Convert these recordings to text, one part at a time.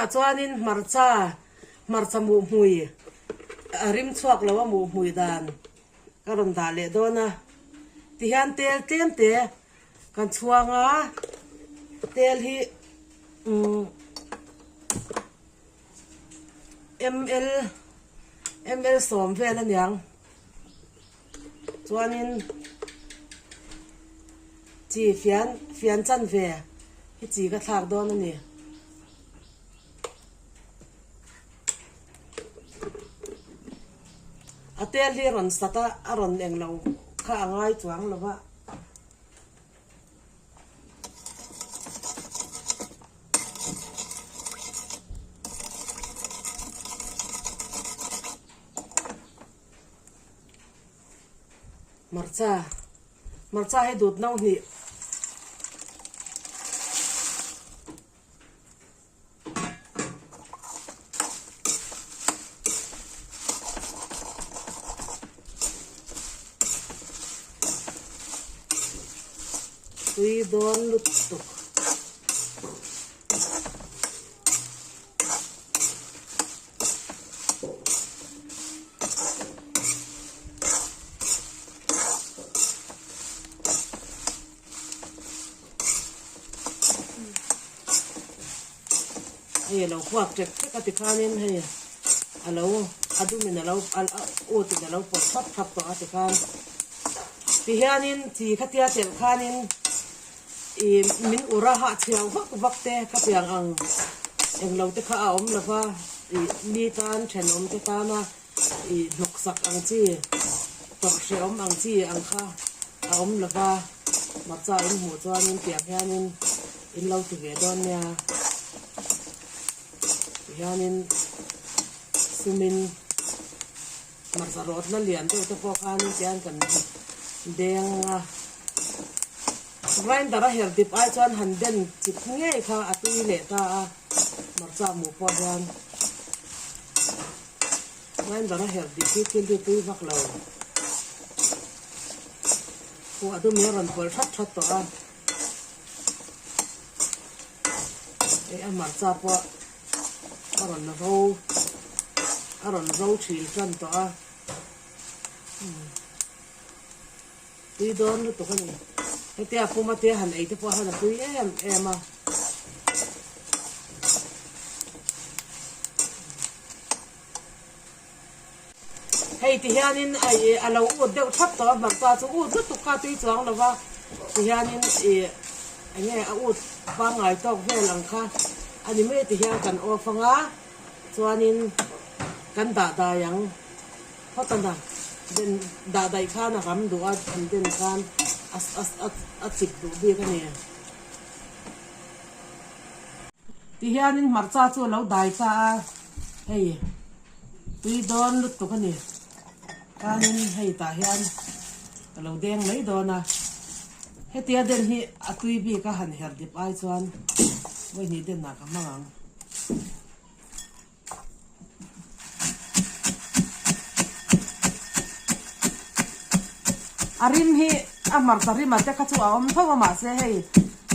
Tunah chuanin hmarcha, hmarcha muhmui a rim chhuak lo a muhmui dan ka rawn dah leh dawn a. Tihian tel tlem te kan chhuang a, tel hi umm ml ml sawm vel aniang. Chuanin chi fian fian chanve hi chi ka thlak dawn a ni. A tel hi rawn sat a, a rawn eng lo kha a ngai chuang lo va. Hmarcha hmarcha hi dut no hnih tui dawn lutuk. Hei alo khuak ṭek ṭek a tikhanin hei alo a dumin alo a ut in alo pawlh thap thap tawh a tikhan tihianin chi khatia telh khanin Ih min ur a hahchhiau vak vak te ka piang ang englo te kha a awm lo va, ih mi tan thenawm te tana ih hnawksak ang chi tawrh hrehawm ang chi ang kha a awm lo va, hmarcha in hmuh chuanin tiang hianin in lo ti ve dawn nia tihianin sumin. Hmarcha rawtna lian deuh te pawh khanin tian kan deng a, grinder a her dip ai chuan han den chip ngei kha a tui leh ta a, hmarcha hmuh pawh hian grinder a her dip hi thil hi tui vak lo. Khuh a dum hi a rawn pawlh that that tawh a, hei a hmarcha pawh. A rawn ro a rawn ro thil tan tawh a tui dawn lutuk a ni hetia puma te han ei te pawh hian a tui em em a. Hei ti hianin ih a lo ut deuh thap tawh a hmarcha chu ut lutuk kha tui chuang lo va ti hianin ih eng nge a ut pangngai tawk vel ang kha a ni mai ti hian kan off ang a chuanin kan dah dai ang phawt a na den dah daih khan a ram duh a an den khan a a a chip duh bik a ni. Ti hianin hmarcha chu a lo dai ta a hei. Tui dawn lutuk a ni. Chuanin hei tah hian ka lo deng mai dawn a. Hetia den hi a tui bik a han her dip ai chuan vawihnih denah ka hmang ang. A rim hi a hmarcha rim a te kha chu a awm tho a mahse hei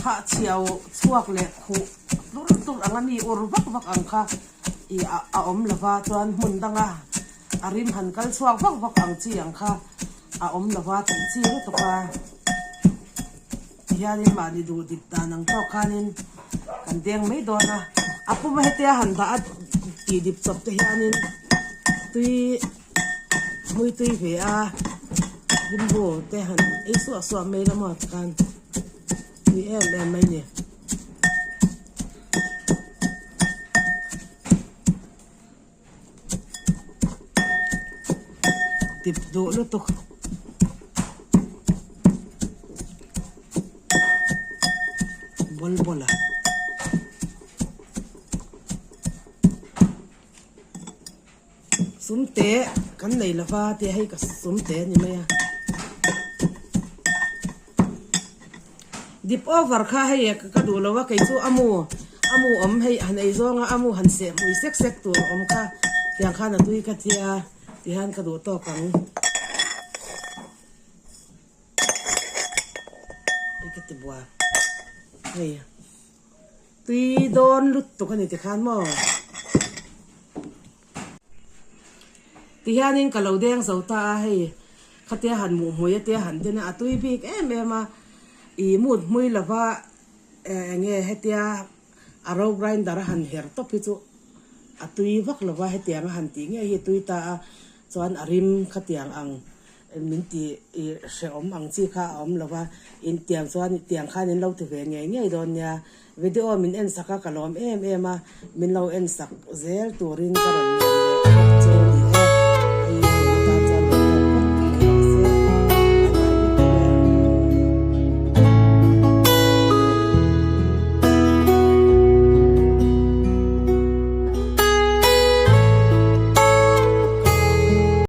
hahchhiau chhuak leh khuh tlur tlur ang a mi ur vak vak ang kha. Ih a a awm lova chuan hmun danga a rim han kal chhuak vak vak ang chi ang kha a awm lova tih chi lutuk a tihianin mahni duh dik dan ang tawk khanin kan deng mai dawn a a puma hetia han dah a tih dip chawp te hianin tui hmui tui ve a limbu te han ei suah suah mai la maw tikhan tui em em mai ni. Tip duh lutuk. Ball ball a. Sumte kan nei lova tia hei ka sumte a ni mai a. Dip over kha hei ka duh lo a kei chu a mu a mu awm hei han ei zawng a a mu han seh hmui sek sek tur awm kha tiang khan a tui ka tia tihian ka duh tawk ang. Hei ka ti bua hei. Tui dawn lutuk a ni tikhan maw? Tihianin ka lo deng zo ta a, hei khatia han muh hmui a tia han den a, a tui bik em em a, i mut hmui lova eng nge hetia a ro grinder a han her tawp hi chu a tui vak lova hetiang a han tih ngei hi a tui ta a, chuan a rim khatiang ang Min ti i hrehawm ang chi kha a awm lo va, in tiang chuan tiang khan in lo ti ve ngei ngei dawn nia. Video min en sak a ka lawm em em a, min lo en sak zel turin ka rawn ngen.